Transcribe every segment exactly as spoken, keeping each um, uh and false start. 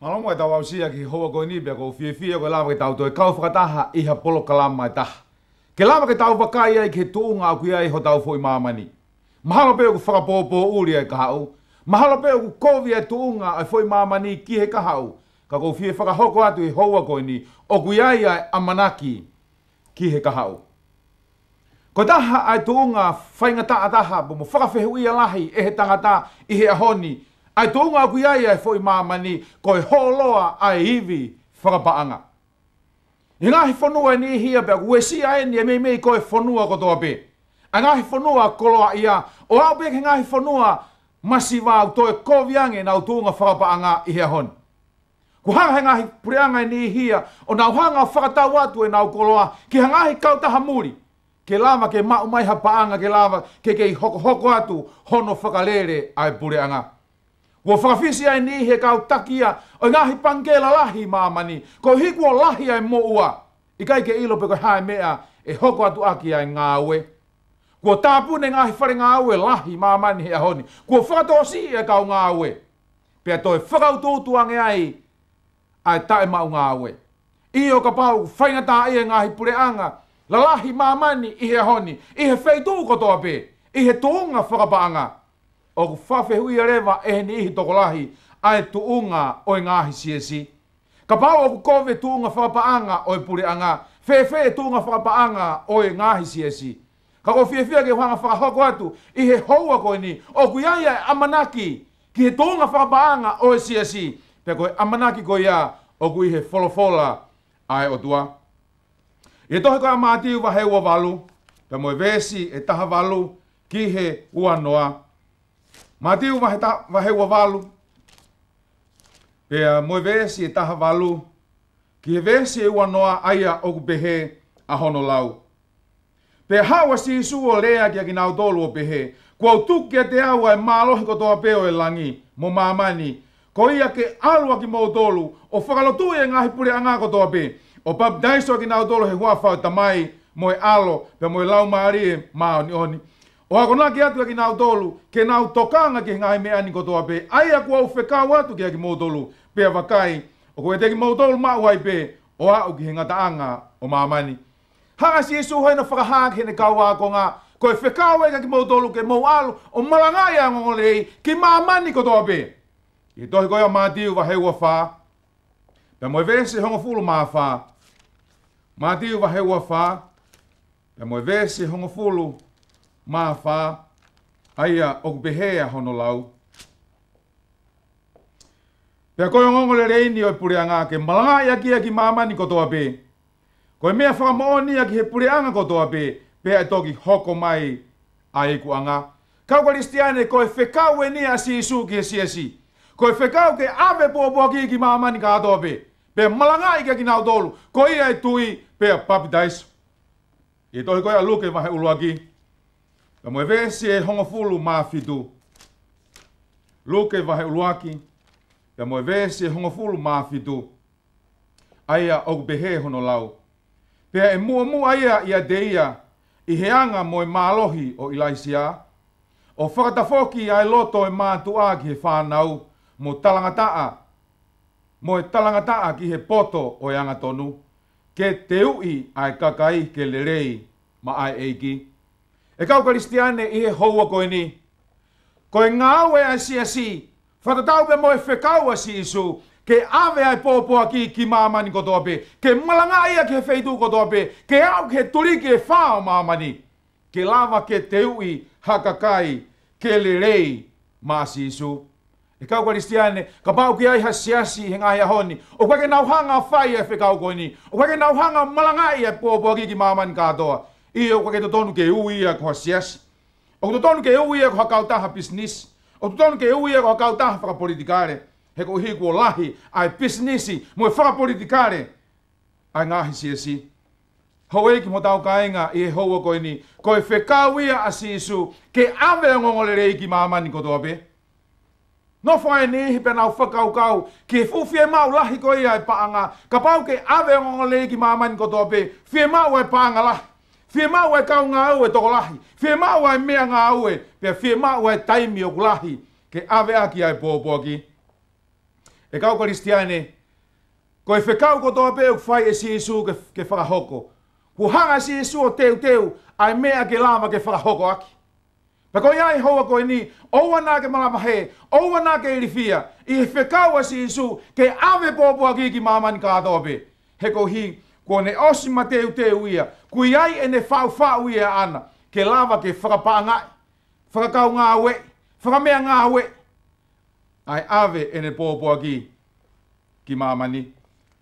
Mālō muʻa ʻetau aʻusia ki he houa ko eni pea ʻoku ou fiefia ko e lava ke tau toe kau fakataha ʻi ha polokalama ʻe taha. Ke lava ke tau vakai ai ki he tuʻunga ʻoku ʻi ai hotau foʻi māmani. Mahalo pē ʻoku fakapōpōʻuli ʻa e kahaʻu. Mahalo pē ʻoku kovi ʻa e tuʻunga ʻa e foʻi māmani ki he kahaʻu. Ka ʻoku ou fie fakahoko atu ʻi he houa ko eni ʻoku ʻi ai ʻa e ʻamanaki ki he kahaʻu. Ko e taha ʻa e tuʻunga faingataʻa taha pea mo fakafehuʻia lahi ʻe he tangata ʻi he ʻaho ni, ʻa e tuʻunga ʻoku ʻi ai ʻa e foʻi māmani ko e hōloa ʻa e ivi fakapaʻanga. ʻI he ngaahi fonua ʻe niʻihi ia pea ʻoku uesia eni ʻa e meimei ko e fonua kotoa pē. ʻA e ngaahi fonua koloaʻia, ʻo aʻu pē ki he ngaahi fonua masiva ʻoku toe kovi ange ʻenau tuʻunga fakapaʻanga ʻi he ʻaho ni. Kuo hanga ʻe he ngaahi puleʻanga ʻe niʻihi ia ʻo nau hanga ʻo fakatau atu ʻenau koloa ki ha ngaahi kautaha muli, ke lava ke maʻu mai ha paʻanga ke lava ke kei hokohoko atu hono fakalele ʻa e puleʻanga. Kuo fakafisi ai ʻe niʻihi e kau taki ia ʻo e ngaahi pangikē lalahi ʻi māmani, koeʻuhi kuo lahi ʻa e moʻua, ʻikai ke ʻilo pe ko e hā e meʻa ʻe hoko atu ʻaki ʻa e ngāue. Kuo tāpuni e ngaahi fale ngāue lahi ʻi māmani he ʻaho ni. Kuo fakatōsiʻi e kau ngāue, pea toe fakautuutu ange ai ʻa e taʻemaʻu ngāue. ʻIo, kapau ʻoku faingataʻaʻia e ngaahi puleʻanga lalahi ʻi māmani ʻi he ʻaho ni, ʻi he feituʻu kotoa pē, ʻi he tuʻunga fakapaʻanga, ʻoku fakafehuʻia leva ʻe he niʻihi tokolahi ʻa e tuʻunga ʻo e ngaahi siasi. Kapau ʻoku kovi e tuʻunga fakapaʻanga ʻo e puleʻanga, fēfē e tuʻunga fakapaʻanga ʻo e ngaahi siasi? Ka ʻoku ou fiefia ke u hanga ʻo fakahoko atu ʻi he houa ko eni ʻoku ʻi ai ʻa e ʻamanaki ki he tuʻunga fakapaʻanga ʻo e siasi, pea ko e ʻamanaki ko ia ʻoku ʻi he folofola ʻa e ʻOtua. ʻI he tohi ko ia ʻa Mātiu vahe ua valu, pea mo e veesi ʻe taha valu ki he ua noa. Mātiu vahe ta-, vahe ua valu, pea mo e veesi ʻe taha valu ki he veesi ʻe ua noa, ʻa ia ʻoku pehē ʻa hono lau: Pea haʻu ʻa Sīsū ʻo lea kiate kinautolu ʻo pehē, Kuo u tuku kiate au ʻa e mālohi kotoa pē ʻo e langi mo māmani. Ko ia ke ʻalu ʻa kimoutolu ʻo fakalotuʻi e ngaahi puleʻanga kotoa pē, ʻo papitaiso ʻa kinautolu he huafa ʻo e Tamai, mo e ʻAlo, pea mo e Laumālie Māʻoniʻoni, ʻo akonaki atu ʻa kinautolu ke nau tokanga ki he ngaahi meʻa ni kotoa pē ʻa ia kuo u fekau atu kiate kimoutolu. Pea vakai, ʻoku ʻiate kimoutolu maʻu ai pē ʻo aʻu ki he ngataʻanga ʻo māmani. Hanga ʻe Sīsū heni ʻo fakahā ki heʻene kau ākonga, ko e fekau ē kiate kimoutolu ke mou ʻalu ʻo malangaʻi ʻa e ongoongolelei ki māmani kotoa pē. ʻI he tohi ko ia ʻa Mātiu vahe ua fā, pea mo e veesi hongofulu mā fā. Mātiu vahe ua fā, pea mo e veesi hongofulu mā fā, ʻa ia ʻoku pehē ʻa hono lau: Pea ko e ongoongolelei ni ʻo e puleʻanga ke malangaʻi ʻaki ia ki māmani kotoa pē. Ko e meʻa fakamoʻoni ia ki he puleʻanga kotoa pē, pea ʻe toki hoko mai ʻa e ikuʻanga. Kau Kalisitiane, ko e fekau eni ʻa Sīsū ki he siasi. Ko e fekau ke ʻave pōpoaki ki māmani kātoa pē, pea malangaʻi kiate kinautolu, ko ia ʻe tui pea papitaiso. ʻI he tohi ko ia ʻa Luke vahe ʻuluaki, pea mo e veesi ʻe hongofulu mā fitu. Luke vahe ʻuluaki, pea mo e veesi ʻe hongofulu mā fitu, ʻa ia ʻoku pehē hono lau: Pea ʻe muʻomuʻa ia ʻiate ia ʻi he anga mo e mālohi ʻo ʻIlaisiā, ʻo fakatafoki ʻa e loto ʻo e mātuʻa ki he fānau, mo talangataʻa, mo e talangataʻa ki he poto ʻo e angatonu, ke teuʻi ʻa e kakai ke lelei maʻa e ʻEiki. ʻE kau Kalisitiane, ʻi he houa ko eni, ko e ngāue ʻa e siasi, fakatatau pea mo e fekau ʻa Sīsū, ke ʻave ʻa e pōpoaki ki māmani kotoa pē, ke malangaʻi ia ki he feituʻu kotoa pē, ke aʻu ki he tuliki ʻe fā ʻo māmani, ke lava ke teuʻi ha kakai ke lelei maʻa Sīsū. ʻE kau Kalisitiane, kapau ʻoku ʻi ai ha siasi he ngaahi ʻaho ni ʻoku ʻikai ke nau hanga ʻo fai e fekau ko eni, ʻoku ʻikai ke nau hanga ʻo malangaʻi e pōpoaki ki māmani kātoa, ʻio, ʻoku ʻikai ke totonu ke ui ia ko ha siasi. ʻOku totonu ke ui ia ko ha kautaha pisinisi. ʻOku totonu ke ui ia ko ha kautaha fakapolitikale, he koeʻuhi kuo lahi ʻa e pisinisi mo e fakapolitikale ʻa e ngaahi siasi. Houʻeiki mo hotau kāinga, ʻi he houa ko eni, ko e fekau ia ʻa Sīsū ke ʻave ʻa e ongoongolelei ki māmani kotoa pē. Nofo ai e niʻihi pea nau fakakaukau ki he fuʻu fiemaʻu lahi ko ia ʻa e paʻanga. Kapau ke ʻave ʻa e ongoongolelei ki māmani kotoa pē, fiemaʻu ʻa e paʻanga lahi, fiemaʻu ʻa e kau ngāue tokolahi, fiemaʻu ʻa e meʻangāue, pea fiemaʻu ʻa e taimi ʻoku lahi ke ʻave ʻaki ʻa e pōpoaki. ʻE kau Kalisitiane, ko e fekau kotoa pē ʻoku fai ʻe Sīsū ke, ke fakahoko, kuo hanga ʻe Sīsū ʻo teuteu ʻa e meʻa ke lava ke fakahoko ʻaki. Pea ko ia ʻi he houa ko eni, ʻoua naʻa ke malavahē, ʻoua naʻa ke ilifia ʻi he fekau ʻa Sīsū ke ʻave pōpoaki ki māmani kātoa pē. He koeʻuhi kuo ne ʻosi mateuteu ia, kuo ʻi ai ʻene faʻufaʻu ia ʻaʻana ke lava ke fakapaʻangaʻi, fakakaungāueʻi, fakameʻangāueʻi ʻa e ʻave ʻene pōpoaki ki māmani.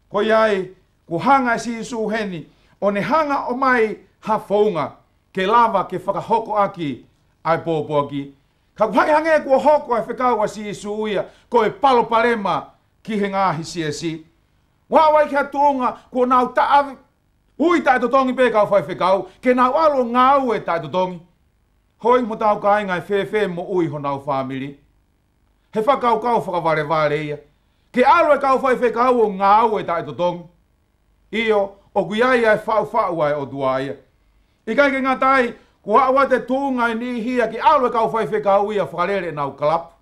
Ko ia ai, kuo hanga ʻe Sīsū heni ʻo ne hanga ʻo ʻomai ha founga ke lava ke fakahoko ʻaki ʻa e pōpoaki. Ka ʻoku hangē kuo hoko ʻa e fekau ʻa Sīsū ia ko e palopalema ki he ngaahi siasi. Ua ʻai ki ha tuʻunga kuo nau taʻave, ui taʻetotongi pē kau faifekau, ke nau ʻalu ʻo ngāue taʻetotongi. Hoi mo tau kāinga, ʻe fēfē moʻui honau fāmili? He fakakaukau fakavalevale ia. Ke ʻalu e kau faifekau ʻo ngāue taʻetotongi. ʻIo, ʻoku ʻi ai ʻa e faʻufaʻu ʻa e ʻOtua ia. ʻIkai ke ngata ai, kuo aʻu atu e tuʻunga ʻe niʻihi ia ke ʻalu e kau faifekau ia ʻo fakalele ʻenau kalapu.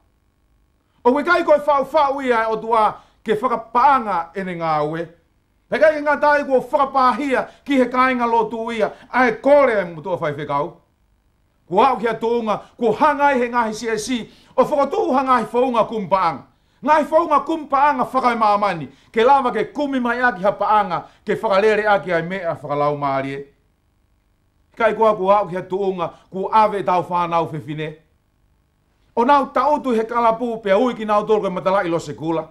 ʻOku ʻikai ko e faʻufaʻu ia ʻa e ʻOtua ke fakapaʻanga ʻene ngāue. Pea ʻikai ke ngata ai, kuo fakapāhia ki he kāingalotu ia ʻa e kole ʻa e motuʻa faifekau. Kuo aʻu ki ha tuʻunga kuo hanga ai he ngaahi siasi ʻo fokotuʻu ha ngaahi founga kumi paʻanga. Ngaahi founga kumi paʻanga fakaemāmani ke lava ke kumi mai ʻaki ha paʻanga ke fakalele ʻaki ʻa e meʻa fakalaumālie. ʻIkai koā kuo aʻu ki ha tuʻunga kuo ʻave ʻetau fānau fefine ʻo nau taʻutu ʻi he kalapu pea ui kinautolu ko e matalaʻi losekula.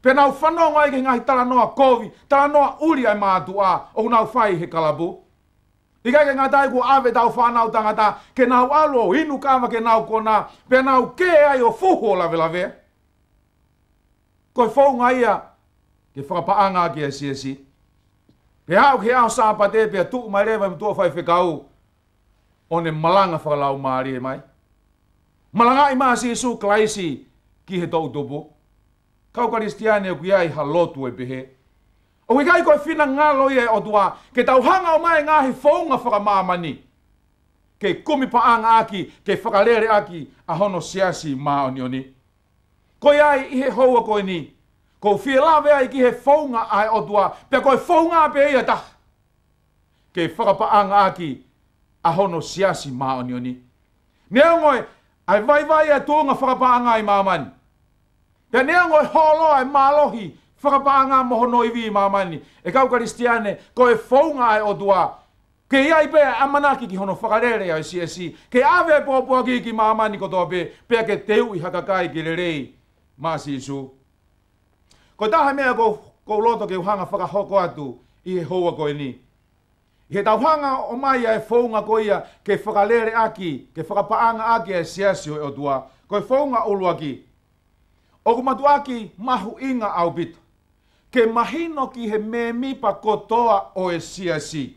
Pea nau fanongo ai ki he ngaahi talanoa kovi, talanoa ʻuli ʻa e mātuʻa ʻoku nau fai he kalapu. ʻIkai ke ngata ai, kuo ʻave ʻetau fānau tangata ke nau ʻalu ʻo inu kava ke nau konā, pea nau kē ai ʻo fuhu ʻo lavelavea. Ko e founga ia ke fakapaʻanga ʻaki ʻa e siasi. Pea aʻu ki he ʻaho Sāpate pea tuʻu mai leva e motuʻa faifekau ʻo ne malanga fakalaumālie mai. Malangaʻi mai ʻa Sīsū Kalaisi ki he toʻutupu. Kau Kalisitiane, ʻoku ʻi ai ha lotu ʻe pehē? ʻOku ʻikai ko e finangalo ia ʻo e ʻOtua ke tau hanga ʻo ʻomai e ngaahi founga fakamāmani ke kumi paʻanga ʻaki, ke fakalele ʻaki ʻa hono siasi māʻoniʻoni. Ko ia ai, ʻi he houa ko eni, ʻoku ou fie lave ai ki he founga ʻa e ʻOtua, pea ko e founga pē ia ʻe taha ke fakapaʻanga ʻaki ʻa hono siasi māʻoniʻoni. Neongo ʻa e vaivai ʻa e tuʻunga fakapaʻanga ʻi māmani, pea neongo e holo ʻa e mālohi fakapaʻanga mo hono ivi ʻi māmani, ʻe kau Kalisitiane, ko e founga ʻa e ʻOtua ke ʻi ai pē ʻa e ʻamanaki ki hono fakalele ʻa e siasi, ke ʻave e pōpoaki ki māmani kotoa pē, pea ke teuʻi ha kakai ke lelei maʻa Sīsū. Ko e taha e meʻa ʻoku ou, ʻoku ou loto ke u hanga fakahoko atu ʻi he houa ko eni, ʻi heʻetau hanga ʻo ʻomai ʻa e founga ko ia ke fakalele ʻaki, ke fakapaʻanga ʻaki ʻa e siasi ʻo e ʻOtua. Ko e founga ʻuluaki, ʻoku mātuʻaki mahuʻinga ʻaupito ke mahino ki he mēmipa kotoa ʻo e siasi.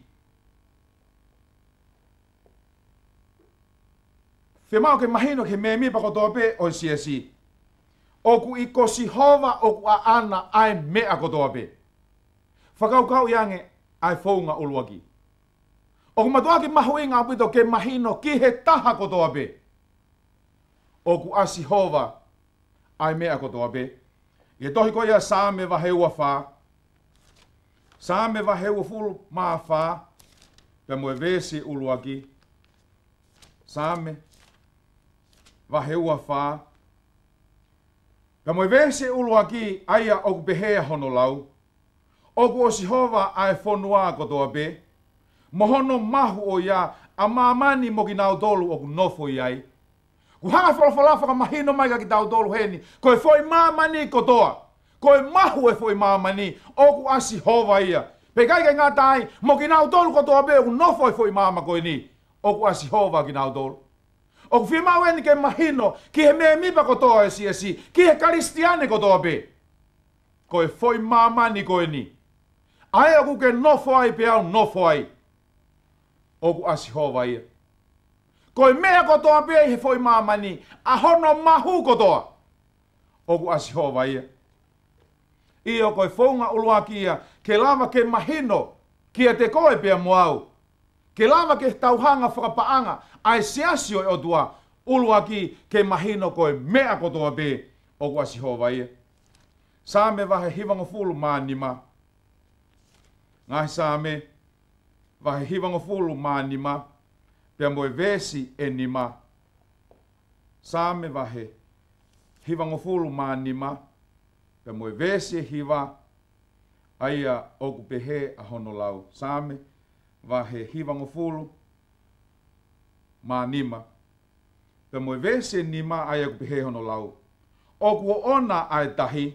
Fiemaʻu ke mahino ki he mēmipa kotoa pē ʻo e siasi, ʻoku ʻi ko Sihova, ʻoku ʻaʻana ʻa e meʻa kotoa pē. Fakakaukauʻi ange ʻa e founga ʻuluaki. ʻOku mātuʻaki mahuʻinga ʻaupito ke mahino ki he taha kotoa pē, ʻoku ʻa Sihova ʻa e meʻa kotoa pē. ʻI he tohi ko ia Saame vahe ua fā. Saame vahe uofulu mā fā, pea mo e veesi ʻuluaki. Saame vahe ua fā, pea mo e veesi ʻuluaki, ʻa ia ʻoku pehē hono lau: ʻOku ʻo Sihova ʻa e fonua kotoa pē, mo hono mahu ʻo ia, ʻa māmani mo kinautolu ʻoku nofo ʻi ai. ʻOku hanga e folofola fakamahino mai kia kitautolu heni, ko e foʻi māmani kotoa, ko e mahu e foʻi māmani, ʻoku ʻa Sihova ia. Pea ʻikai ke ngata ai, mo kinautolu kotoa pē ʻoku nofo he foʻi māmani ko eni, ʻoku ʻa Sihova kinautolu. ʻOku fiemaʻu eni ke mahino ki he mēmipa kotoa ʻo e siasi, ki he Kalisitiane kotoa pē, ko e foʻi māmani ko eni, ʻa ē ʻoku ke nofo ai pea u nofo ai, ʻoku ʻa Sihova ia. Ko e meʻa kotoa pē ʻi he foʻi māmani, ʻa hono mahu kotoa, ʻoku ʻa Sihova ia. ʻIo, ko e founga ʻuluaki ia ke lava ke mahino kiate koe pea mo au, ke lava ke tau hanga fakapaʻanga ʻa e siasi ʻo e ʻOtua. ʻUluaki, ke mahino ko e meʻa kotoa pē, ʻoku ʻa Sihova ia. Saame vahe hivangofulu mā nima. Ngaahi Saame vahe hivangofulu mā nima, pea mo e veesi ʻe nima. Saame vahe hivangofulu mā nima, pea mo e veesi ʻe hiva, ʻa ia ʻoku pehē ʻa hono lau. Saame vahe hivangofulu mā nima, pea mo e veesi ʻe nima, ʻa ia ʻoku pehē hono lau. ʻOku ʻoʻona ʻa e tahi,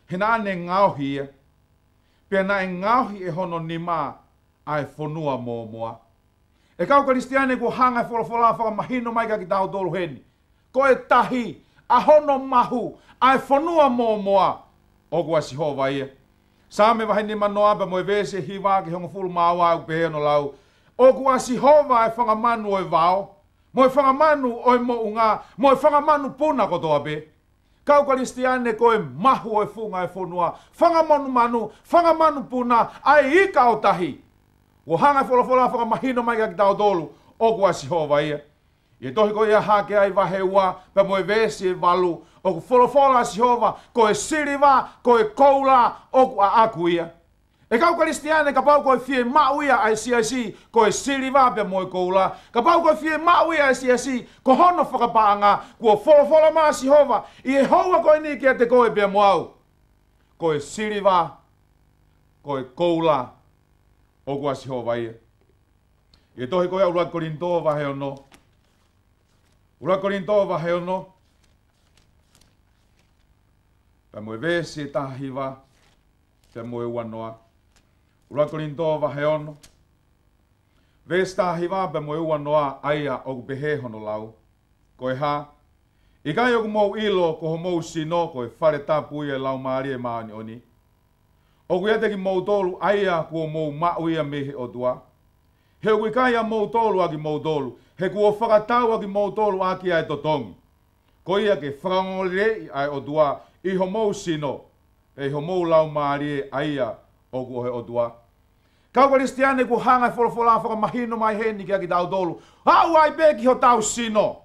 he naʻa ne ngaohi ia, pea naʻe ngaohi ʻe hono nima ʻa e fonua mōmoa. ʻE kau Kalisitiane, kuo hanga e folofola ʻo fakamahino mai kiate kitautolu heni, ko e tahi, ʻa hono mahu, ʻa e fonua mōmoa, ʻoku ʻa Sihova ia. Saame vahe nima noa, pea mo e veesi ʻe hiva ki he hongofulu mā ua, ʻoku pehē hono lau: ʻOku ʻa Sihova e fanga manu ʻo e vao, mo e fanga manu ʻo e moʻunga, mo e fanga manu puna kotoa pē. Kau Kalisitiane, ko e mahu ʻo e funga ʻo e fonua, fanga monumanu, fanga manu puna, ʻa e ika ʻo tahi, kuo hanga e folofola ʻo fakamahino mai kiate kitautolu, ʻoku ʻa Sihova ia. ʻI he tohi ko ia ʻa Hakeai vahe ua, pea mo e veesi ʻe valu, ʻoku folofola ʻa Sihova, ko e siliva, ko e koula, ʻoku ʻaʻaku ia. ʻE kau Kalisitiane, kapau ko e fiemaʻu ia ʻa e siasi, ko e siliva pea mo e koula. Kapau ko e fiemaʻu ia ʻa e siasi, ko hono fakapaʻanga, kuo folofola mai ʻa Sihova ʻi he houa ko eni kiate koe pea mo au, ko e siliva, ko e koula, ʻoku ʻa Sihova ia. ʻI he tohi ko ia ʻuluaki Kolinitō vahe ono. ʻUluaki Kolinitō vahe ono, pea mo e veesi ʻe taha hiva, pea mo e ua noa. ʻUluaki Kolinitō vahe ono, veesi taha hiva pea mo e ua noa, ʻa ia ʻoku pehē hono lau: Ko e hā, ʻikai ʻoku mou ʻilo ko homou sino ko e fale tapu ia ʻo e Laumālie Māʻoniʻoni, ʻoku ʻiate kimoutolu, ʻa ia kuo mou maʻu ia mei he ʻOtua? He ʻoku ʻikai ʻamoutolu ʻa kimoutolu, he kuo fakatau ʻa kimoutolu ʻaki ʻa e totongi, ko ia ke fakaongoongoleleiʻi ʻa e ʻOtua ʻi homou sino, ʻi homou laumālie, ʻa ia ʻoku ʻo e ʻOtua. Kau Kalisitiane, kuo hanga e folofola ʻo fakamahino mai heni kiate kitautolu, aʻu ai pē ki hotau sino.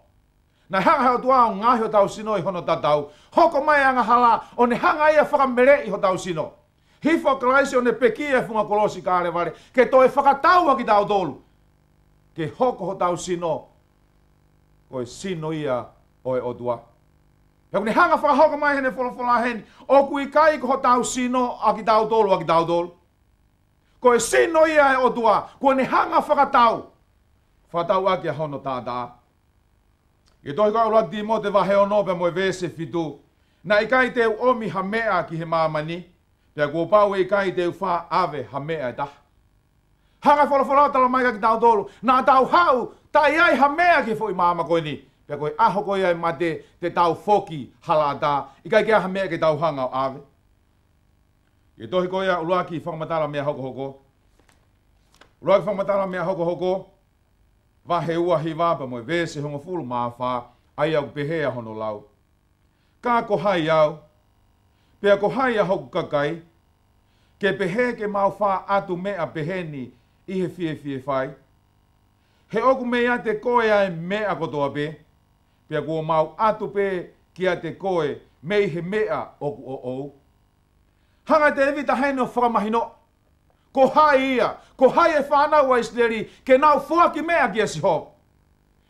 Naʻe hanga he ʻOtua ʻo ngaohi hotau sino ʻi hono tatau. Hoko mai e angahala, ʻo ne hanga ia ʻo fakameleʻi hotau sino. Hifo ʻa Kalaisi ʻo ne pekia he funga kolosi Kalevale, ke toe fakatau ʻa kitautolu, ke hoko hotau sino ko e sino ia ʻo e ʻOtua. He ʻoku ne hanga ʻo fakahoko mai heʻene folofola heni, ʻoku ʻikai ko hotau sino ʻa kitautolu, ʻa kitautolu. Ko e sino ia ʻo e ʻOtua, kuo ne hanga ʻo fakatau, fakatau ʻaki ʻa hono taʻataʻa. ʻI he tohi ko ia ʻuluaki Tīmote vahe ono pea mo e veesi ʻe fitu: Naʻe ʻikai te u ʻomi ha meʻa ki he māmani, pea kuo pau ʻe ʻikai te u faʻa ʻave ha meʻa ʻe taha. Hanga e folofola ʻo tala mai kiate kitautolu, naʻa tau haʻu taʻe ʻi ai ha meʻa ki he foʻi māmani ko eni, pea ko e ʻaho ko ia ʻo e mate te tau foki halaʻatā, ʻikai ke ʻi ai ha meʻa ke tau hanga ʻo ʻave. ʻI he tohi ko ia ʻuluaki Fakamatala Meʻa Hokohoko. ʻUluaki Fakamatala Meʻa Hokohoko, vahe ua hiva pea mo e veesi ʻe hongofulu mā fā, ʻa ia ʻoku pehē ʻa hono lau: Ka ko hai au, pea ko hai ʻa hoku kakai, ke pehē ke mau faʻa ʻatu meʻa peheni ʻi he fiefie fai? He ʻoku meiate koe ʻa e meʻa kotoa pē, pea kuo mau ʻatu pē kiate koe mei he meʻa ʻoku ʻoʻou. Hanga ʻe Tēvita heni ʻo fakamahino, ko hai ia, ko hai e fānau ʻa ʻIsileli ke nau foaki meʻa kia Sihova.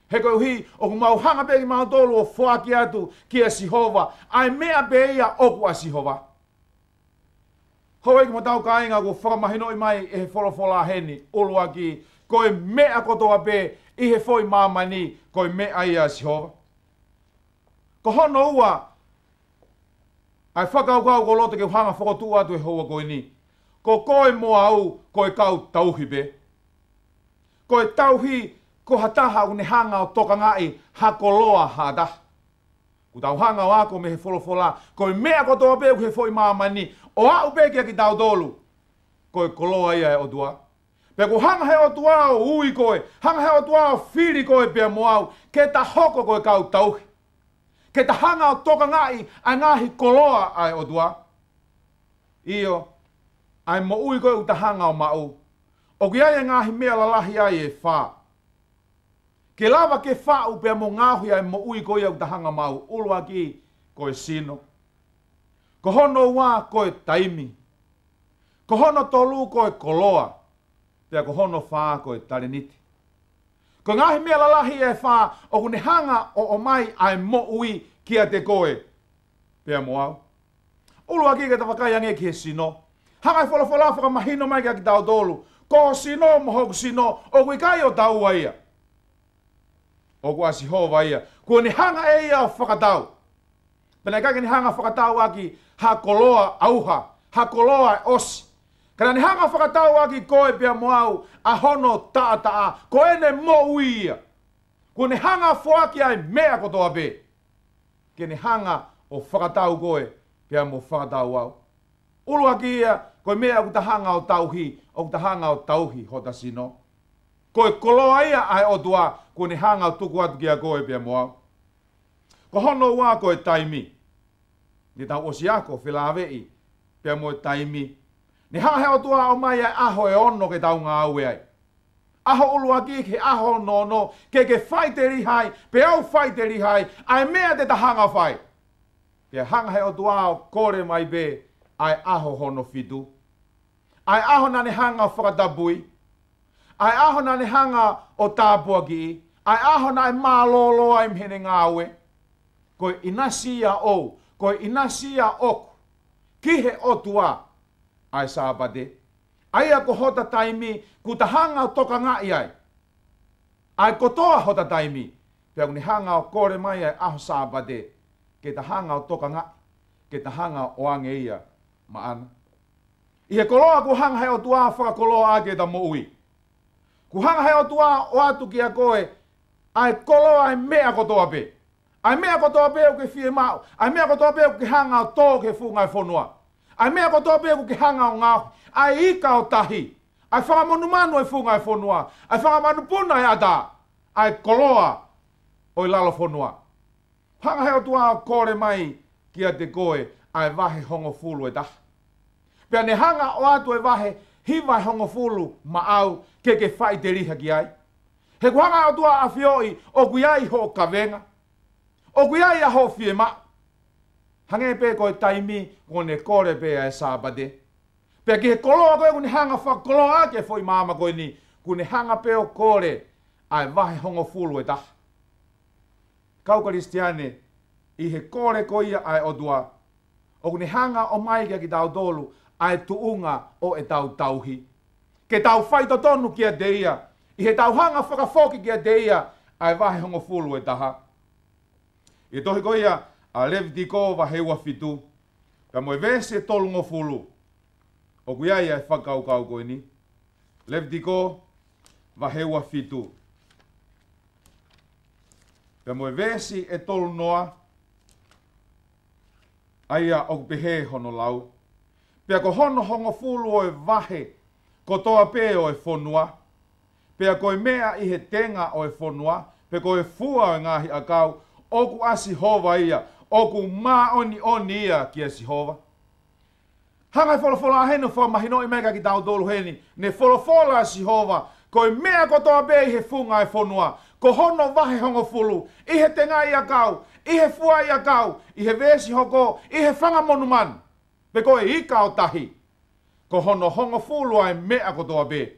He koeʻuhi ʻoku mau hanga pē kimautolu ʻo foaki atu kia Sihova ʻa e meʻa pē ia ʻoku ʻa Sihova. Houʻeiki mo hotau kāinga, kuo fakamahinoʻi mai ʻe he folofola heni, ʻuluaki, ko e meʻa kotoa pē ʻi he foʻi māmani, ko e meʻa ia ʻa Sihova. Ko hono ua ʻa e fakakaukau ʻoku ou loto ke u hanga ʻo fokotuʻu atu he houa ko eni, ko koe mo au ko e kau tauhi pē. Ko e tauhi ko ha taha ʻoku ne hanga ʻo tokangaʻi ha koloa ha taha. ʻOku tau hanga ʻo ako mei he folofola, ko e meʻa kotoa pē ʻoku ʻi he foʻi māmani, ʻo aʻu pē kia kitautolu, ko e koloa ia ʻa e ʻOtua. Pea kuo hanga he ʻOtua ʻo ui koe, hanga he ʻOtua ʻo fili koe pea mo au, ke ta hoko ko e kau tauhi, ke ta hanga ʻo tokangaʻi ʻa e ngaahi koloa ʻa e ʻOtua. ʻIo, ʻa e moʻui ko ē ʻoku ta hanga ʻo maʻu, ʻoku ʻi ai e ngaahi meʻa lalahi ai ʻe fā ke lava ke faʻu pea mo ngaohi ʻa e moʻui ko ia ʻoku ta hanga ʻo maʻu. ʻUluaki, ko e sino. Ko hono ua ko e taimi. Ko hono tolu ko e koloa. Pea ko hono fā ko e talēniti. Ko e ngaahi meʻa lalahi ʻe fā ʻoku ne hanga ʻo ʻomai ʻa e moʻui kiate koe pea mo au. ʻUluaki ke ta vakai ange ki he sino. Hanga ʻe he folofola ʻo fakamahino mai kiate kitautolu, ko ho sino mo hoku sino ʻoku ʻikai ʻo taua ia. ʻOku ʻa Sihova ia. Kuo ne hanga ʻe ia ʻo fakatau. Pea naʻe ʻikai ke ne hanga ʻo fakatau ʻaki ha koloa ʻauha, ha koloa ʻe ʻosi. Ka naʻa ne hanga ʻo fakatau ʻaki koe pea mo au ʻa hono taʻataʻa, ko ʻene moʻui ia. Kuo ne hanga ʻo foaki ʻa e meʻa kotoa pē. Ke ne hanga ʻo fakatau koe pea mo fakatau au. ʻUluaki ia, ko e meʻa ʻoku ta hanga ʻo tauhi, ʻoku ta hanga ʻo tauhi hota sino. Ko e koloa ia ʻa e ʻOtua, kuo ne hanga ʻo tuku atu kiate koe pea mo au. Ko hono ua ko e taimi. Ne tau ʻosi ako felāveʻi pea mo e taimi. Ne hanga ʻe he ʻOtua ʻo ʻomai ʻa e ʻaho ʻe ono ke tau ngāue ai. ʻAho ʻuluaki ki he ʻaho hono ono, ke ke faʻiteliha ai, pea u faʻiteliha ai, ʻa e meʻa te ta hanga ʻo fai. Pea hanga ʻe he ʻOtua ʻo kole mai pē ʻa e ʻaho hono fitu. ʻA e ʻaho naʻa ne hanga ʻo fakatapui. ʻA e ʻaho naʻa ne hanga ʻo tāpuakiʻi. ʻA e ʻaho naʻe mālōlō ai mei heʻene ngāue. Ko e ʻinasi ia ʻoʻou, ko e ʻinasi ia ʻoku, ki he ʻOtua ʻa e Sāpate. ʻA ia ko hota taimi, kuo ta hanga ʻo tokangaʻi ai ʻa e kotoa hota taimi. Pea ʻoku ne hanga ʻo kole mai ʻa e ʻaho Sāpate, ke ta hanga ʻo tokangaʻi, ke ta hanga ʻo ʻoange ia maʻana. ʻI he koloa kuo hanga ʻe he ʻOtua ʻo fakakoloa ʻaki ʻeta moʻui. Kuo hanga ʻe he ʻOtua ʻo ʻoatu kiate koe ʻa e koloa ʻa e meʻa kotoa pē. ʻA e meʻa kotoa pē ʻoku ke fiemaʻu, ʻa e meʻa kotoa pē ʻoku ke hanga ʻo tō ki he funga ʻo e fonua. ʻA e meʻa kotoa pē ʻoku ke hanga ʻo ngaohi, ʻa e ika ʻo tahi, ʻa e fanga monumanu ʻo e funga ʻo e fonua, ʻa e fanga manupuna ʻo e ʻatā, ʻa e koloa ʻo e lalo fonua. Hanga ʻe he ʻOtua ʻo kole mai kiate koe ʻa e vahe hongofulu ʻe taha. Pea ne hanga ʻo ʻoatu e vahe hiva ʻe hongofulu maʻau ke ke faʻiteliha ki ai. He kuo hanga ʻe he ʻOtua ʻo ʻafioʻi ʻoku ʻi ai hoʻo kavenga. ʻOku ʻi ai ʻa hoʻo fiemaʻu. Hangē pē ko e taimi kuo ne kole pē ʻa e Sāpate. Pea ki he koloa ko ē kuo ne hanga ʻo fakakoloa ʻaki e foʻi māmani ko eni, kuo ne hanga pē ʻo kole ʻa e vahe hongofulu ʻe taha. Kau Kalisitiane, ʻi he kole ko ia ʻa e ʻOtua, ʻoku ne hanga ʻo ʻomai kiate kitautolu ʻa e tuʻunga ʻo ʻetau tauhi. Ke tau faitotonu kiate ia, ʻi heʻetau hanga ʻo fakafoki kiate ia ʻa e vahe hongofulu ʻe taha. ʻI he tohi ko ia ʻa Levitiko vahe ua fitu, pea mo e veesi ʻe tolungofulu. ʻOku ʻi ai ʻa e fakakaukau ko eni. Levitiko vahe ua fitu. Pea mo e veesi ʻe tolunoa, ʻa ia ʻoku pehē hono lau. Pea ko hono hongofulu ʻo e vahe kotoa pē ʻo e fonua, pea ko e meʻa ʻi he tenga ʻo e fonua, pe ko e fua ʻo e ngaahi ʻakau, ʻoku ʻa Sihova ia, ʻoku māʻoniʻoni ia kia Sihova. Hanga ʻe he folofola heni ʻo fakamahinoʻi mai kiate kitautolu heni, ne folofola ʻa Sihova, ko e meʻa kotoa pē ʻi he funga ʻo e fonua, ko hono vahe hongofulu, ʻi he tengaʻi ʻakau, ʻi he fuaʻi ʻakau, ʻi he veesi hoko, ʻi he fanga monumanu, pe ko e ika ʻo tahi, ko hono hongofulu ʻa e meʻa kotoa pē,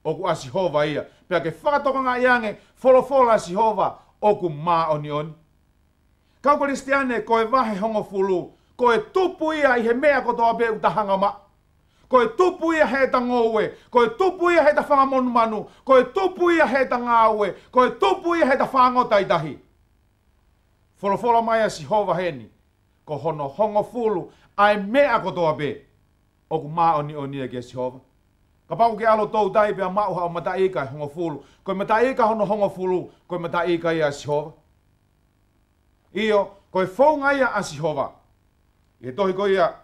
ʻoku ʻa Sihova ia. Pea ke fakatokangaʻi ange, folofola ʻa Sihova, ʻoku māʻoniʻoni. Kau Kalisitiane, ko e vahe hongofulu, ko e tupu ia ʻi he meʻa kotoa pē ʻoku ta hanga ʻo maʻu. Ko e tupu ia heʻeta ngoue, ko e tupu ia heʻeta fanga monumanu, ko e tupu ia heʻeta ngāue, ko e tupu ia heʻeta fāngota ʻi tahi. Folofola mai ʻa Sihova heni, ko hono hongofulu ʻa e meʻa kotoa pē, ʻoku māʻoniʻoni ia kia Sihova. Kapau ʻoku ke ʻalu ʻo toutai pea maʻu haʻo mataʻi ika ʻe hongofulu, ko e mataʻi ika hono hongofulu, ko e mataʻi ika ia ʻa Sihova. ʻIo, ko e founga ia ʻa Sihova. ʻI he tohi ko ia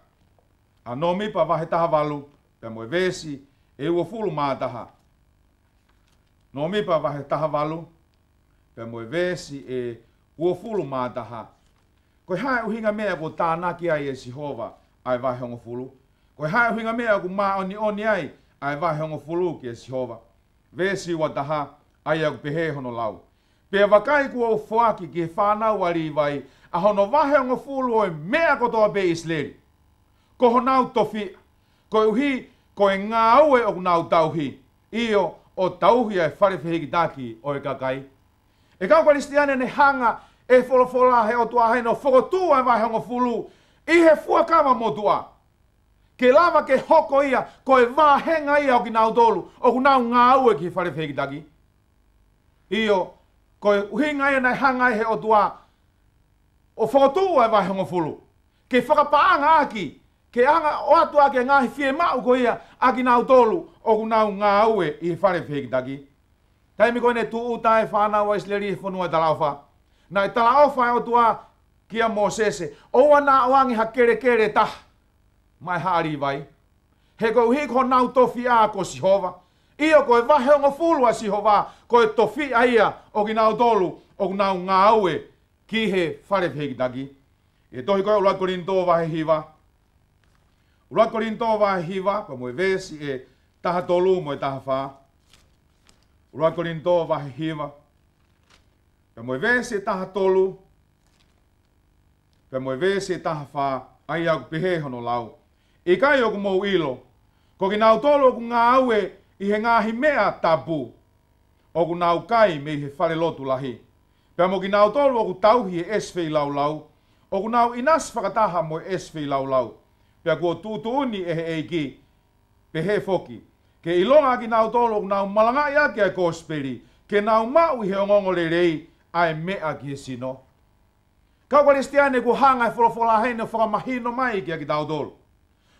ʻa Nōmipa vahe taha valu, pea mo e veesi ʻe uofulu mā taha. Nōmipa vahe taha valu, pea mo e veesi ʻe uofulu mā taha. Ko e hā e ʻuhinga meʻa ʻoku tānaki ai ʻe Sihova ʻa e vahe hongofulu? Ko e hā e ʻuhinga meʻa ʻoku māʻoniʻoni ai ʻa e vahe hongofulu kia Sihova? Veesi ua taha, ʻa ia ʻoku pehē hono lau. Pea vakai, kuo u foaki ki he fānau ʻa Līvai ʻa hono vahehongofulu ʻo e meʻa kotoa pē ʻi ʻIsileli, ko honau tofiʻa, koeʻuhi ko e ngāue ʻoku nau tauhi, ʻio, ʻo tauhi ʻa e fale fehikitaki ʻo e kakai. ʻE kau Kalisitiane, ne hanga ʻe he folofola ʻa e ʻOtua heni ʻo fokotuʻu ʻa e vahehongofulu ʻi he fuakava motuʻa, ke lava ke hoko ia ko e vāhenga ia ʻo kinautolu ʻoku nau ngāue ki he fale fehikitaki. ʻIo, ko e ʻuhinga ia naʻe hanga ʻe he ʻOtua ʻo fokotuʻu ʻa e vahehongofulu, ke fakapaʻanga ʻaki, ke ʻoange ʻo ʻoatu ʻaki e ngaahi fiemaʻu ko ia ʻa kinautolu ʻoku nau ngāue ʻi he fale fehikitaki. Taimi ko ē ne tūʻuta ai e fānau ʻa ʻIsileli ʻi he fonua talaʻofa, naʻe talaʻofa ʻa e ʻOtua kia Mōsese, ʻoua naʻa ʻoange ha kelekele ʻe taha maʻá e haʻa Līvai, he koeʻuhi ko honau tofiʻa ko Sihova. ʻIo, ko e vahehongofulu ʻa Sihova, ko e tofiʻa ia ʻo kinautolu ʻoku nau ngāue ki he fale fehikitaki. ʻI he tohi ko ē ʻUluaki Kolinitō vahe hiva. ʻUluaki Kolinitō vahe hiva, pea mo e veesi ʻe taha tolu mo e taha fā. ʻUluaki Kolinitō vahe hiva, pea mo e veesi ʻe taha tolu, pea mo e veesi ʻe taha fā, ʻa ia ʻoku pehē hono lau: ʻIkai ʻoku mou ʻilo, ko kinautolu ʻoku ngāue ʻi he ngaahi meʻa tapu, ʻoku nau kai mei he falelotu lahi, pea mo kinautolu ʻoku tauhi e ʻesi feilaulau, ʻoku nau ʻinasi fakataha mo e ʻesi feilaulau, pea kuo tuʻutuʻuni ʻe he ʻEiki, pehē foki, ke ʻilonga ʻa kinautolu ʻoku nau malangaʻi ʻaki ʻa e kosipeli, ke nau maʻu ʻi he ongoongolelei ʻa e meʻa ki he sino. Kau Kalisitiane, kuo hanga ʻe he folofola heni ʻo fakamahino mai kiate kitautolu,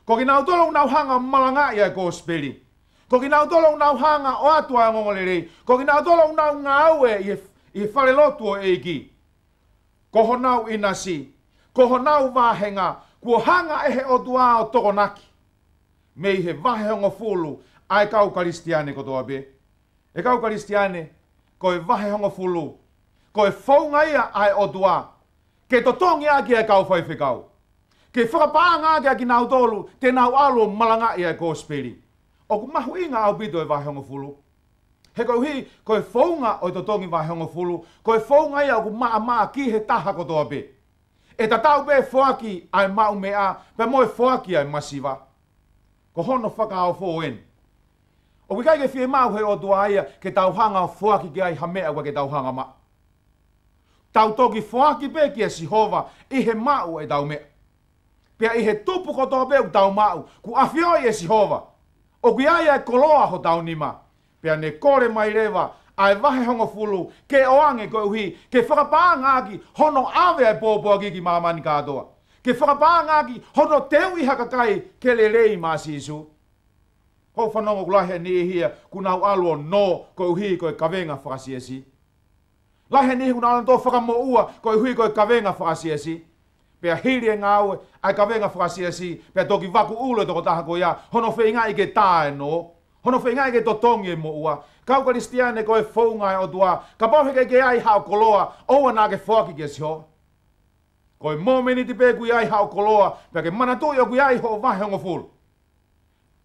ko kinautolu ʻoku nau hanga ʻo malangaʻi ʻa e kosipeli, ko kinautolu ʻoku nau hanga ʻo ʻoatu ʻa e ongoongolelei, ko kinautolu ʻoku nau ngāue ʻi he, ʻi he falelotu ʻo e ʻEiki, ko honau ʻinasi, ko honau vāhenga, kuo hanga ʻe he ʻOtua ʻo tokonaki mei he vahehongofulu ʻa e kau Kalisitiane kotoa pē. ʻE kau Kalisitiane, ko e vahehongofulu, ko e founga ia ʻa e ʻOtua ke totongi ʻaki ʻa e kau faifekau, ke fakapaʻanga ʻaki ʻa kinautolu te nau ʻalu ʻo malangaʻi ʻa e kosipeli. ʻOku mahuʻinga ʻaupito e vahehongofulu, he koeʻuhi ko e founga ʻo e totongi vahehongofulu, ko e founga ia ʻoku maʻamaʻa ki he taha kotoa pē. ʻE tatau pē foaki ʻa e maʻumeʻa pea mo e foaki ʻa e masiva. Ko hono fakaofo eni. ʻOku ʻikai ke fiemaʻu ʻe he ʻOtua ia ke tau hanga ʻo foaki ki ai ha meʻa ʻoku ʻikai ke tau hanga ʻo maʻu. Tau toki foaki pē kia Sihova ʻi he maʻu ʻetau meʻa. Pea ʻi he tupu kotoa pē ʻoku tau maʻu, kuo ʻafioʻi ʻe Sihova ʻoku ʻi ai ʻa e koloa hotau nima. Pea ne kole mai leva ʻa e vahehongofulu ke ʻoange koeʻuhi ke fakapaʻanga ʻaki hono ʻave ʻa e pōpoaki ki māmani kātoa, ke fakapaʻanga ʻaki hono teuʻi ha kakai ke lelei maʻa Sīsū. Ko e fanongo, ʻoku lahi e niʻihi ia ʻoku nau ʻalu ʻo nō koeʻuhi ko e kavenga fakasiasi. Lahi e niʻihi ʻoku nau ʻalu ʻo fakamoʻua koeʻuhi ko e kavenga fakasiasi. Pea hili e ngāue ʻa e kavenga fakasiasi, pea toki vaku ʻulu e tokotaha ko ia, hono feingaʻi ke tā e nō, hono feingaʻi ke totongi e moʻua. Kau Kalisitiane, ko e founga ʻa e ʻOtua, kapau he ʻikai ke ʻi ai haʻo koloa, ʻoua naʻa ke foaki kia Sihova. Ko e mōmeniti pē ʻoku ʻi ai haʻo koloa, pea ke manatuʻi ʻoku ʻi ai hoʻo vahehongofulu,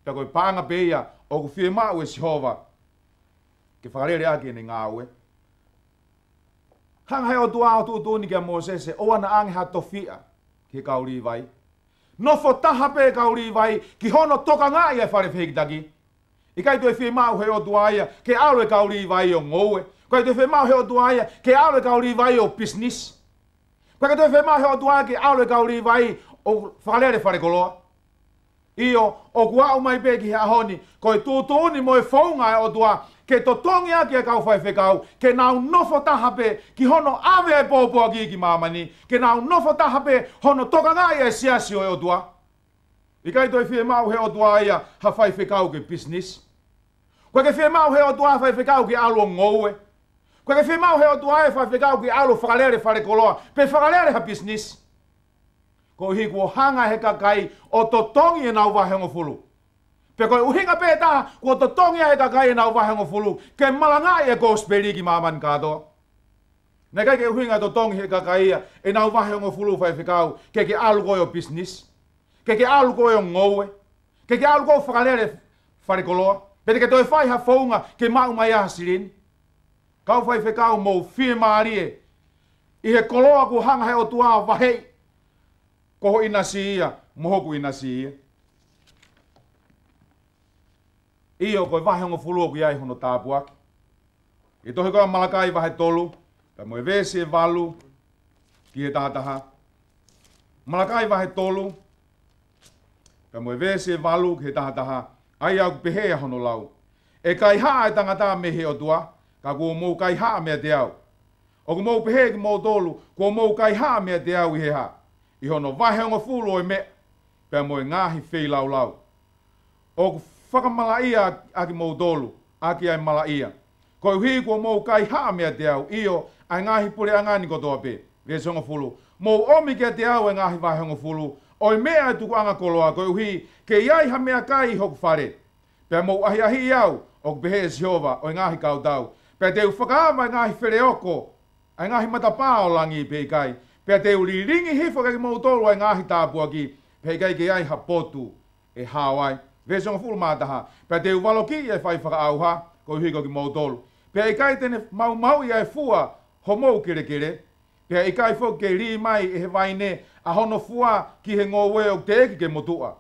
pea ko e paʻanga pē ia ʻoku fiemaʻu ʻe Sihova ke fakalele ʻaki ʻene ngāue. Hanga ʻe he ʻOtua ʻo tuʻutuʻuni kia Mōsese, ʻoua naʻa ʻoange ha tofiʻa ki he kau Līvai. Nofo taha pē e kau Līvai ki hono tokangaʻi ʻa e fale fehikitaki. ʻIkai toe fiemaʻu ʻe he ʻOtua ia ke ʻalu e kau Līvai ʻo ngoue. ʻIkai toe fiemaʻu ʻe he ʻOtua ia ke ʻalu e kau Līvai ʻo pisinisi. ʻIkai toe fiemaʻu ʻe he ʻOtua ia ke ʻalu e kau Līvai ʻo fakalele falekoloa. ʻIo, ʻoku aʻu mai pē ki he ʻaho ni, ko e tuʻutuʻuni mo e founga ʻa e ʻOtua ke totongi ʻaki ʻa e kau faifekau, ke nau nofo taha pē ki hono ʻave ʻa e pōpoaki ki māmani, ke nau nofo taha pē hono tokangaʻi ʻa e siasi ʻo e ʻOtua. ʻIkai toe fiemaʻu ʻe he ʻOtua ia ha faifekau ke pisinisi. ʻIkai ke fiemaʻu ʻe he ʻOtua ha faifekau ke ʻalu ʻo ngoue. ʻIkai ke fiemaʻu ʻe he ʻOtua ia ha faifekau ke ʻalu ʻo fakalele falekoloa, pe fakalele ha pisinisi. Koeʻuhi kuo hanga ʻe he kakai ʻo totongi ʻenau vahehongofulu. Pea ko e ʻuhinga pē taha kuo totongi ai ʻe he kakai ʻenau vahehongofulu, ke malangaʻi e kosipeli ki māmani kātoa. Naʻe ʻikai ke ʻuhinga e totongi ʻe he kakai ia ʻenau vahehongofulu, faifekau, ke ke ʻalu koe ʻo pisinisi, ke ke ʻalu koe ʻo ngoue, ke ke ʻalu koe ʻo fakalele falekoloa, pe te ke toe fai ha founga ke maʻu mai ai ha silini. Kau faifekau, mou fiemālie ʻi he koloa kuo hanga he ʻOtua ʻo vaheʻi, ko ho ʻinasi ia mo hoku ʻinasi ia. ʻIo, ko e vahe hongofulu ʻoku ʻi ai hono tāpuaki. ʻI he tohi ko ia ʻa Malakai vahe tolu, pea mo e veesi ʻe valu ki he taha taha. Malakai vahe tolu, pea mo e veesi ʻe valu ki he taha taha, ʻa ia ʻoku pehē ʻa hono lau: ʻE kaihaʻa ʻa e tangata mei he ʻOtua, ka kuo mou kaihaʻa meiate au. ʻOku mou pehē kimoutolu, kuo mou kaihaʻa meiate au ʻi he hā? ʻI hono vahe hongofulu ʻo e meʻa, pea mo e ngaahi feilaulau. ʻOku fakamalaʻia ʻa kimoutolu ʻaki ʻa e malaʻia, koeʻuhi kuo mou kaihaʻa meiate au, ʻio, ʻa e ngaahi puleʻanga ni kotoa pē. Veesi hongofulu: Mou ʻomi kiate au ʻa e ngaahi vahe hongofulu ʻo e meʻa ʻo e tukuʻanga koloa, koeʻuhi ke ʻi ai ha meʻakai ʻi hoku fale, pea mou ʻahiʻahiʻi au, ʻoku pehē ʻe Sihova ʻo e ngaahi kautau, pea te u fakaava ʻa e ngaahi feleoko ʻa e ngaahi matapā ʻo langi pe ʻikai, pea te u lilingi hifo kiate kimoutolu ʻa e ngaahi tāpuaki, pea ʻikai ke ʻi ai ha potu ʻe hao ai. Veesi hongofulu mā taha: Pea te u valokiʻi ʻa e fai fakaʻauha koeʻuhi ko kimoutolu, pea ʻikai te ne maumauʻi ʻa e fua homou kelekele, pea ʻikai foki ke lī mai ʻe he vaine ʻa hono fua ki he ngoue ʻoku teʻeki ke motuʻa,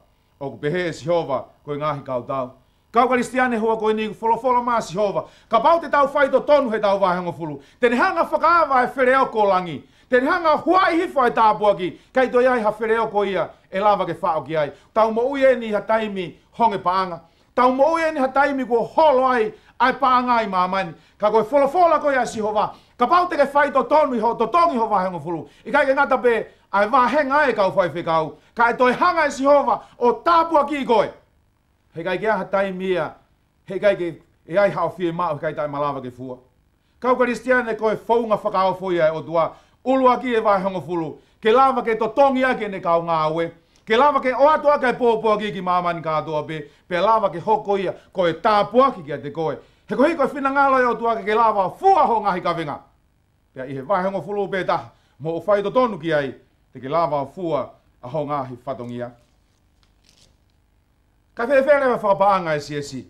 ʻoku pehē ʻe Sihova ko e ngaahi kautau. Kau Kalisitiane, he houa ko eni ʻoku folofola mai ʻa Sihova, kapau te tau faitotonu heʻetau vahe hongofulu, te ne hanga ʻo fakaava ʻa e feleoko ʻo langi, te ne hanga ʻo huaʻi hifo ʻa e tāpuaki, ʻikai toe ʻi ai ha feleoko ia ʻe lava ke faʻo ki ai. Tau moʻui eni ʻi ha taimi honge paʻanga. Tau moʻui eni ʻi ha taimi kuo holo ai ʻa e paʻanga ʻi māmani. Ka ko e folofola ko ia ʻa Sihova, kapau te ke faitotonu ʻi hoʻo totongi hoʻo vahe hongofulu, ʻikai ke ngata pē ʻa e vahenga ē, kau faifekau, ka ʻe toe hanga ʻe Sihova ʻo tāpuakiʻi koe. He ʻikai ke ʻi ai ha taimi ia he ʻikai ke ʻi ai haʻo fiemaʻu, he ʻikai taʻemalava ke fua. Kau Kalisitiane, ko e founga fakaofo ia ʻa e ʻOtua. ʻUluaki, ʻa e vahe hongofulu, ke lava ke totongi ʻaki ʻene kau ngāue, ke lava ke ʻoatu ʻaki ʻa e pōpoaki ki māmani kātoa pē, pea lava ke hoko ia ko e tāpuaki kiate koe. He koeʻuhi ko e finangalo ʻo e ʻOtua ke ke lava ʻo fua hoʻo ngaahi kavenga. Pea ʻi he vahe hongofulu pē taha, mo hoʻo faitotonu ki ai, te ke lava ʻo fua ʻa hoʻo ngaahi fatongia. Ka fēfē leva e fakapaʻanga ʻa e siasi?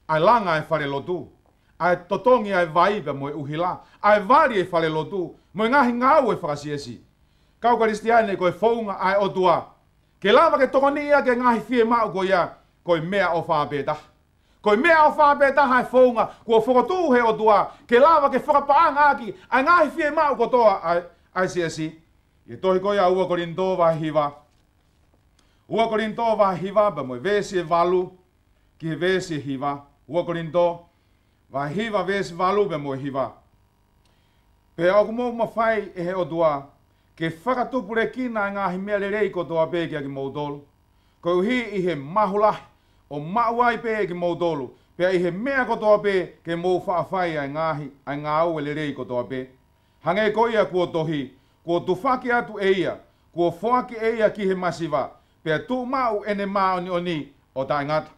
ʻA e langa ʻa e falelotu, ʻa e totongi ʻa e vai pea mo e ʻuhila, ʻa e vali ʻa e falelotu, mo e ngaahi ngāue fakasiasi. Kau Kalisitiane, ko e founga ʻa e ʻOtua ke lava ke tokoniʻi ʻaki e ngaahi fiemaʻu ko ia, ko e meʻaʻofa pē taha. Ko e meʻaʻofa pē taha e founga kuo fokotuʻu he ʻOtua ke lava ke fakapaʻanga ʻaki ʻa e ngaahi fiemaʻu kotoa ʻa e, ʻa e siasi. ʻI he tohi ko ia ʻa ua Kolinitō vahe hiva. ua Kolinitō vahe hiva pea mo e veesi ʻe valu ki he veesi ʻe hiva. ua Kolinitō vahe hiva, veesi valu pea mo e hiva. Pea ʻoku mou mafai ʻe he ʻOtua ke fakatupulekina ʻa e ngaahi meʻa lelei kotoa pē kiate kimoutolu, koeʻuhi ʻi he mahu lahi ʻo maʻu ai pē ʻe kimoutolu, pea ʻi he meʻa kotoa pē ke mou faʻa fai ʻa e ngaahi, ʻa e ngāue lelei kotoa pē. Hangē ko ia kuo tohi, kuo tufaki atu ʻe ia, kuo foaki ʻe ia ki he masiva, pea tuʻumaʻu ʻene māʻoniʻoni ʻo taʻengata.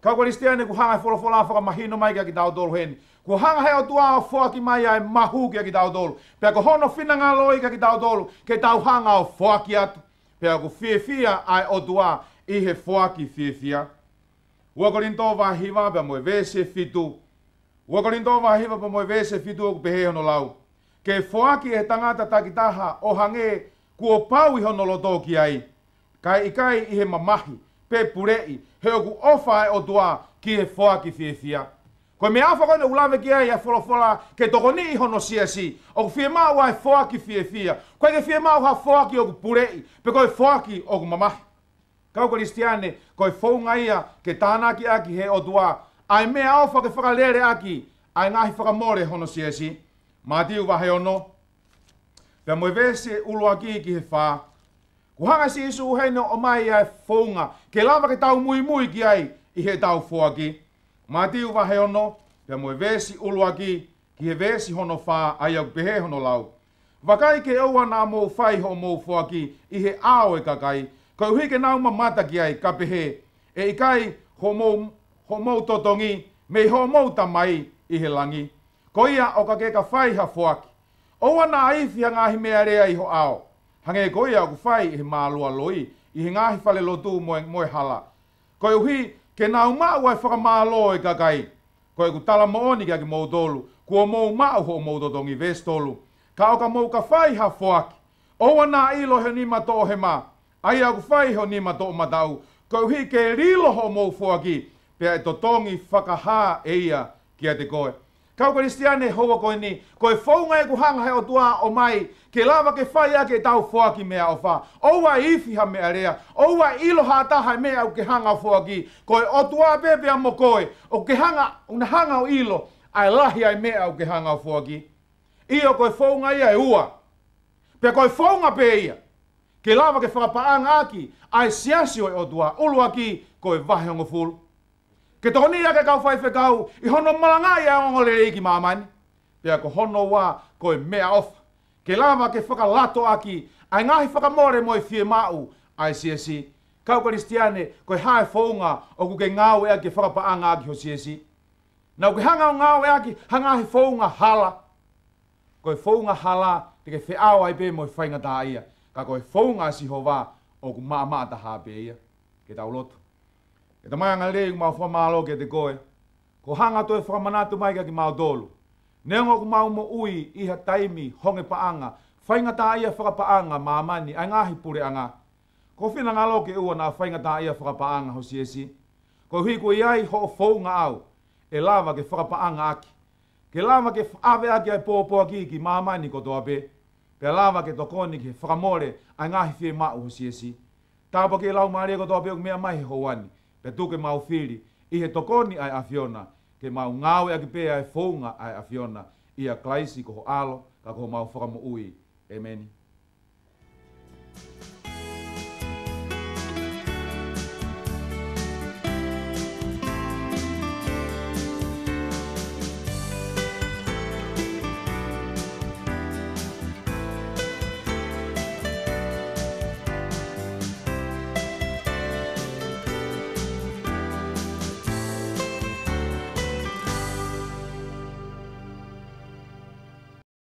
Kau Kalisitiane, kuo hanga e folofola ʻo fakamahino mai kiate kitautolu heni, kuo hanga he ʻOtua ʻo foaki mai ʻa e mahu kiate kitautolu, pea ko hono finangalo ia kiate kitautolu ke tau hanga ʻo foaki atu. Pea ʻoku fiefia ʻa e ʻOtua ʻi he foaki fiefia. ua Kolinitō vahe hiva pea mo e veesi ʻe fitu. ua Kolinitō vahe hiva pea mo e veesi ʻe fitu, ʻoku pehē hono lau: Ke foaki ʻe he tangata takitaha ʻo hangē kuo pau ʻi hono loto ki ai, kae ʻikai ʻi he mamahi pe puleʻi, he ʻoku ʻofa ʻa e ʻOtua ki he foaki fiefia. Ko e meʻaʻofa ko eni ʻoku lave ki ai ʻa e folofola ke tokoniʻi hono siasi, ʻoku fiemaʻu ʻa e foaki fiefia. ʻOku ʻikai ke fiemaʻu ha foaki ʻoku puleʻi, pe ko e foaki ʻoku mamahi. Kau Kalisitiane, ko e founga ia ke tānaki ʻaki he ʻOtua ʻa e meʻaʻofa ke fakalele ʻaki ʻa e ngaahi fakamole hono siasi. Mātiu vahe ono, pea mo e veesi ʻuluaki ki he fā. Kuo hanga ʻe Sīsū heni ʻo ʻomai ʻa e founga ke lava ke tau muimui ki ai ʻi heʻetau foaki. Mātiu vahe ono, pea mo e veesi ʻuluaki ki he veesi hono fā, ʻa ia ʻoku pehē hono lau: Vakai ke ʻoua naʻa mou fai hoʻomou foaki ʻi he ʻao ʻo e kakai, koeʻuhi ke nau mamata ki ai, ka pehē, ʻe ʻikai hoʻomou, hoʻomou totongi mei hoʻomou Tamai ʻi he langi. Ko ia, ʻo ka ke ka fai ha foaki, ʻoua naʻa ifi ha ngaahi meʻalea ʻi ho ʻao, hangē ko ia ʻoku fai ʻe he mālualoi ʻi he ngaahi falelotu mo e, mo e hala, koeʻuhi ke nau maʻu ʻa e fakamālō ʻo e kakai. Ko ʻeku tala moʻoni kiate kimoutolu, kuo mou maʻu hoʻomou totongi. Veesi tolu. Ka ʻo ka mou ka fai ha foaki, ʻoua naʻa ʻilo ʻe ho nima toʻohema, ʻa ia ʻoku fai ʻe ho nima toʻomataʻu, koeʻuhi ke lilo hoʻomou foaki, pea ʻe totongi fakahā ʻe ia kiate koe. Kau Kalisitiane, houa ko eni, ko e founga ʻoku hanga he ʻOtua ʻo ʻomai ke lava ke fai ʻaki ʻetau foaki meʻaʻofa. ʻOua ʻe ifi ha meʻalea, ʻoua ʻe ʻilo ha taha e meʻa ʻoku ke hanga ʻo foaki. Ko e ʻOtua pē pea mo koe, ʻoku ke hanga, ʻoku na hanga ʻo ʻilo ʻa e lahi ʻa e meʻa ʻoku ke hanga ʻo foaki. ʻIo, ko e founga ia ʻe ua. Pea ko e founga pē ia ke lava ke fakapaʻanga ʻaki ʻa e siasi ʻo e ʻOtua. ʻUluaki, ko e vahehongofulu. Ke tokoniʻi ʻaki e kau faifekau ʻi hono malangaʻi ʻa e ongoongolelei ki māmani. Pea ko hono ua, ko e meʻaʻofa. Ke lava ke fakalato ʻaki ʻa e ngaahi fakamole mo e fiemaʻu ʻa e siasi. Kau Kalisitiane, ko e hā e founga ʻoku ke ngāueʻaki ke fakapaʻanga ʻaki ho siasi? Naʻa ke hanga ʻo ngāueʻaki ha ngaahi founga hala? Ko e founga hala te ke feʻao ai pē mo e faingataʻaʻia. Ka ko e founga ʻa Sihova ʻoku maʻamaʻa taha pē ia. Ke tau lotu. ʻE Tamai angalelei, ʻoku mau fakamālō kiate koe, ko hoʻo hanga ʻo toe fakamanatu mai kiate kimautolu, neongo ʻoku mau moʻui ʻi ha taimi honge paʻanga, faingataʻaʻia fakapaʻanga māmani ʻa e ngaahi puleʻanga, ko ho finangalo ke ʻoua naʻa faingataʻaʻia fakapaʻanga ho siasi. Koeʻuhi kuo ʻi ai hoʻo founga ʻaʻau ʻe lava ke fakapaʻanga ʻaki, ke lava ke ʻave ʻaki ʻa e pōpoaki ki māmani kotoa pē, pea lava ke tokoni ki he fakamole ʻa e ngaahi fiemaʻu ho siasi. Tāpuakiʻi e laumālie kotoa pē ʻoku meʻa mai he houa ni, pea tuku ke mau fili ʻi he tokoni ʻa e ʻAfiona, ke mau ngāueʻaki pē ʻa e founga ʻa e ʻAfiona, ʻia Kalaisi ko ho ʻAlo, ka ko homau Fakamoʻui. ʻĒmeni.